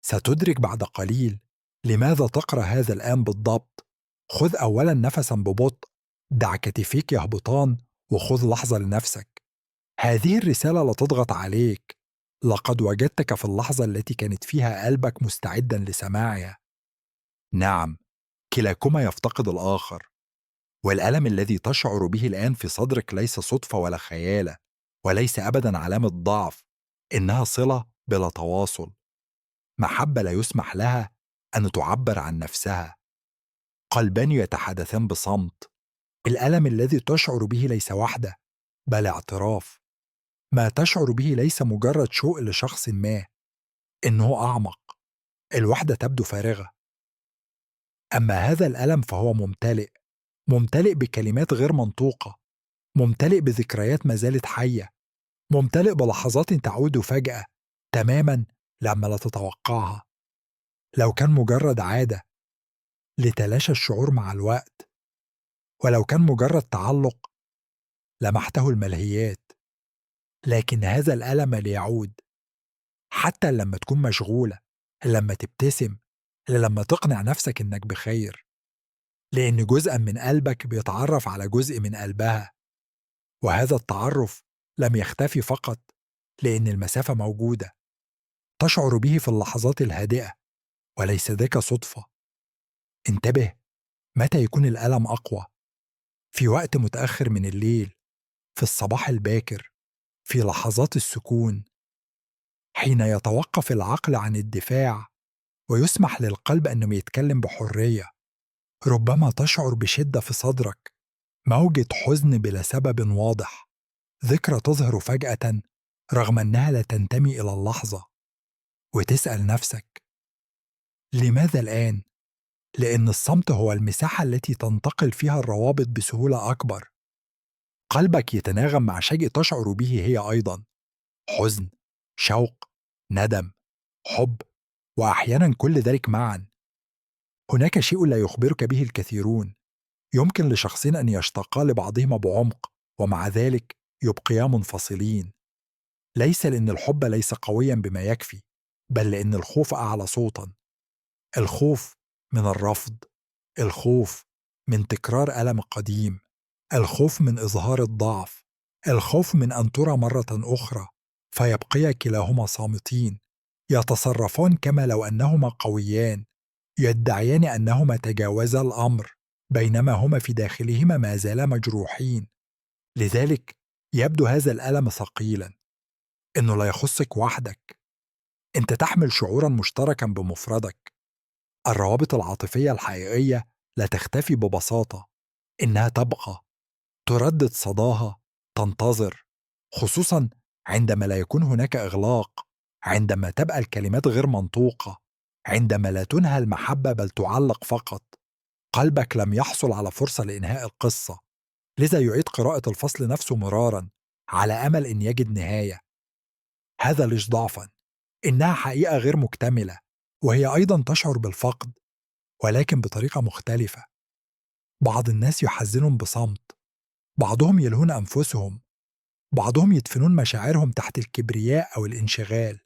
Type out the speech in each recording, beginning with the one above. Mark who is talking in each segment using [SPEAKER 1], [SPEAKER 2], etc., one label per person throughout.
[SPEAKER 1] ستدرك بعد قليل لماذا تقرأ هذا الآن بالضبط. خذ أولا نفسا ببطء، دع كتفيك يهبطان وخذ لحظة لنفسك. هذه الرسالة لا تضغط عليك، لقد وجدتك في اللحظة التي كانت فيها قلبك مستعدا لسماعها. نعم، كلاكما يفتقد الآخر، والألم الذي تشعر به الآن في صدرك ليس صدفة ولا خيالة، وليس أبدا علامة ضعف، إنها صلة بلا تواصل، محبة لا يسمح لها أن تعبر عن نفسها. قلبان يتحدثان بصمت. الألم الذي تشعر به ليس وحدة، بل اعتراف. ما تشعر به ليس مجرد شوق لشخص ما، إنه أعمق. الوحدة تبدو فارغة، أما هذا الألم فهو ممتلئ، ممتلئ بكلمات غير منطوقة، ممتلئ بذكريات ما زالت حية، ممتلئ بلحظات تعود فجأة تماما لما لا تتوقعها. لو كان مجرد عادة لتلاشى الشعور مع الوقت، ولو كان مجرد تعلق لمحته الملهيات، لكن هذا الألم ليعود حتى لما تكون مشغولة، لما تبتسم، لما تقنع نفسك إنك بخير، لأن جزءا من قلبك بيتعرف على جزء من قلبها، وهذا التعرف لم يختفي فقط لأن المسافة موجودة. تشعر به في اللحظات الهادئة، وليس ذاك صدفة. انتبه، متى يكون الألم أقوى؟ في وقت متأخر من الليل، في الصباح الباكر، في لحظات السكون، حين يتوقف العقل عن الدفاع ويسمح للقلب أنه يتكلم بحرية. ربما تشعر بشدة في صدرك، موجة حزن بلا سبب واضح، ذكرى تظهر فجأة رغم أنها لا تنتمي إلى اللحظة، وتسأل نفسك: لماذا الآن؟ لأن الصمت هو المساحة التي تنتقل فيها الروابط بسهولة أكبر. قلبك يتناغم مع شيء تشعر به هي أيضا: حزن، شوق، ندم، حب، وأحيانا كل ذلك معا. هناك شيء لا يخبرك به الكثيرون. يمكن لشخصين أن يشتاقا لبعضهما بعمق، ومع ذلك يبقيا منفصلين. ليس لأن الحب ليس قويا بما يكفي، بل لأن الخوف أعلى صوتا. الخوف من الرفض، الخوف من تكرار ألم قديم، الخوف من إظهار الضعف، الخوف من أن ترى مرة أخرى. فيبقيا كلاهما صامتين، يتصرفان كما لو أنهما قويان، يدعيان أنهما تجاوزا الأمر، بينما هما في داخلهما ما زالا مجروحين. لذلك يبدو هذا الألم ثقيلا، إنه لا يخصك وحدك. أنت تحمل شعورا مشتركا بمفردك. الروابط العاطفية الحقيقية لا تختفي ببساطة، إنها تبقى، تردد صداها، تنتظر، خصوصا عندما لا يكون هناك إغلاق، عندما تبقى الكلمات غير منطوقة، عندما لا تنهى المحبة بل تعلق فقط. قلبك لم يحصل على فرصة لإنهاء القصة، لذا يعيد قراءة الفصل نفسه مرارا على أمل إن يجد نهاية. هذا ليس ضعفا، إنها حقيقة غير مكتملة، وهي أيضا تشعر بالفقد، ولكن بطريقة مختلفة. بعض الناس يحزنون بصمت، بعضهم يلهون أنفسهم، بعضهم يدفنون مشاعرهم تحت الكبرياء أو الانشغال.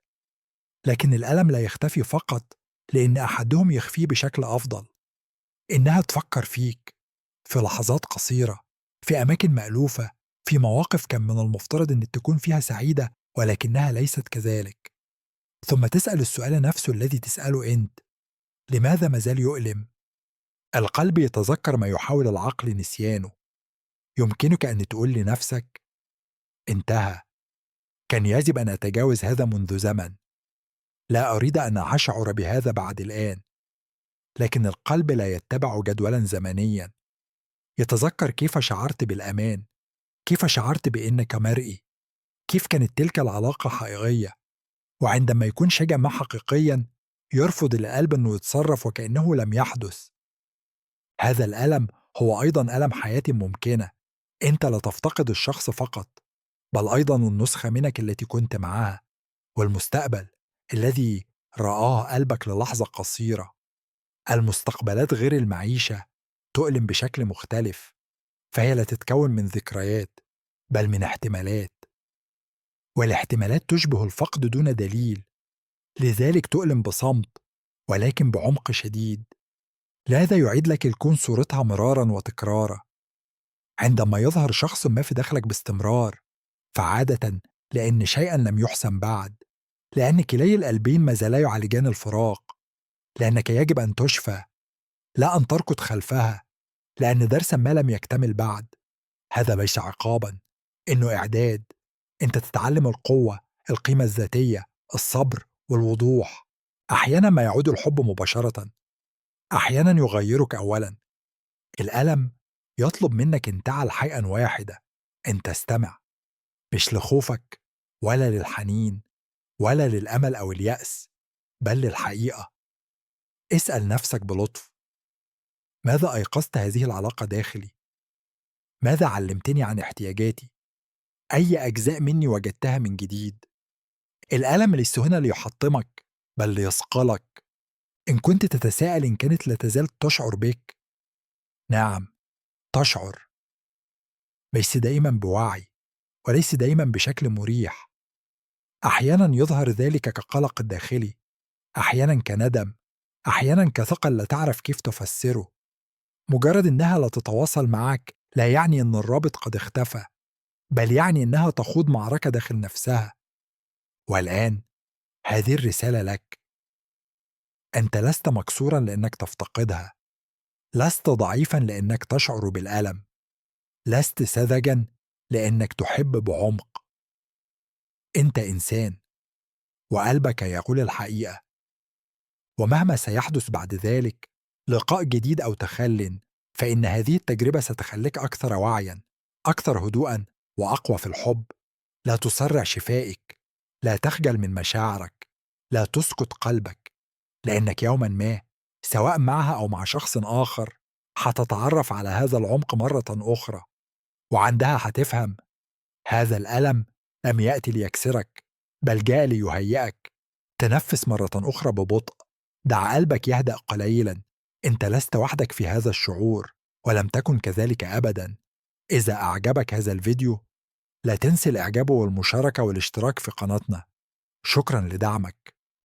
[SPEAKER 1] لكن الألم لا يختفي فقط لأن أحدهم يخفيه بشكل أفضل. إنها تفكر فيك في لحظات قصيرة، في أماكن مألوفة، في مواقف كان من المفترض أن تكون فيها سعيدة ولكنها ليست كذلك. ثم تسأل السؤال نفسه الذي تسأله أنت: لماذا مازال يؤلم؟ القلب يتذكر ما يحاول العقل نسيانه. يمكنك أن تقول لنفسك: انتهى، كان يجب أن أتجاوز هذا منذ زمن، لا أريد أن أشعر بهذا بعد الآن. لكن القلب لا يتبع جدولا زمنيا. يتذكر كيف شعرت بالأمان، كيف شعرت بأنك مرئي، كيف كانت تلك العلاقة حقيقية. وعندما يكون شيئا ما حقيقيا، يرفض القلب أنه يتصرف وكأنه لم يحدث. هذا الألم هو أيضا ألم حياة ممكنة. أنت لا تفتقد الشخص فقط، بل أيضا النسخة منك التي كنت معها، والمستقبل الذي رآه قلبك للحظة قصيرة. المستقبلات غير المعيشة تؤلم بشكل مختلف، فهي لا تتكون من ذكريات بل من احتمالات، والاحتمالات تشبه الفقد دون دليل، لذلك تؤلم بصمت ولكن بعمق شديد. لهذا يعيد لك الكون صورتها مرارا وتكرارا. عندما يظهر شخص ما في داخلك باستمرار، فعادة لأن شيئا لم يحسن بعد، لأن كلي القلبين ما زالا يعالجان الفراق، لأنك يجب أن تشفى لا أن تركض خلفها، لأن درسا ما لم يكتمل بعد. هذا ليس عقابا، إنه إعداد. أنت تتعلم القوة، القيمة الذاتية، الصبر والوضوح. أحيانا ما يعود الحب مباشرة، أحيانا يغيرك أولا. الألم يطلب منك أن تعل حيئا واحدة، أن تستمع، مش لخوفك ولا للحنين ولا للأمل أو اليأس، بل للحقيقة. اسأل نفسك بلطف: ماذا أيقظت هذه العلاقة داخلي؟ ماذا علمتني عن احتياجاتي؟ أي أجزاء مني وجدتها من جديد؟ الألم ليس هنا ليحطمك، بل ليصقلك. إن كنت تتساءل إن كانت لا تزال تشعر بك، نعم، تشعر، ليس دائما بوعي وليس دائما بشكل مريح. أحيانا يظهر ذلك كقلق داخلي، أحيانا كندم، أحيانا كثقل لا تعرف كيف تفسره. مجرد إنها لا تتواصل معك لا يعني إن الرابط قد اختفى، بل يعني إنها تخوض معركة داخل نفسها. والآن هذه الرسالة لك: أنت لست مكسورا لأنك تفتقدها، لست ضعيفا لأنك تشعر بالألم، لست سذجا لأنك تحب بعمق. أنت إنسان، وقلبك يقول الحقيقة. ومهما سيحدث بعد ذلك، لقاء جديد أو تخل، فإن هذه التجربة ستخليك أكثر وعيا، أكثر هدوءا، وأقوى في الحب. لا تسرع شفائك، لا تخجل من مشاعرك، لا تسقط قلبك، لأنك يوما ما، سواء معها أو مع شخص آخر، حتتعرف على هذا العمق مرة أخرى. وعندها حتفهم: هذا الألم لم يأتي ليكسرك، بل جاء ليهيئك. تنفس مرة أخرى ببطء، دع قلبك يهدأ قليلا. أنت لست وحدك في هذا الشعور، ولم تكن كذلك أبدا. إذا أعجبك هذا الفيديو، لا تنسي الإعجاب والمشاركة والاشتراك في قناتنا. شكرا لدعمك.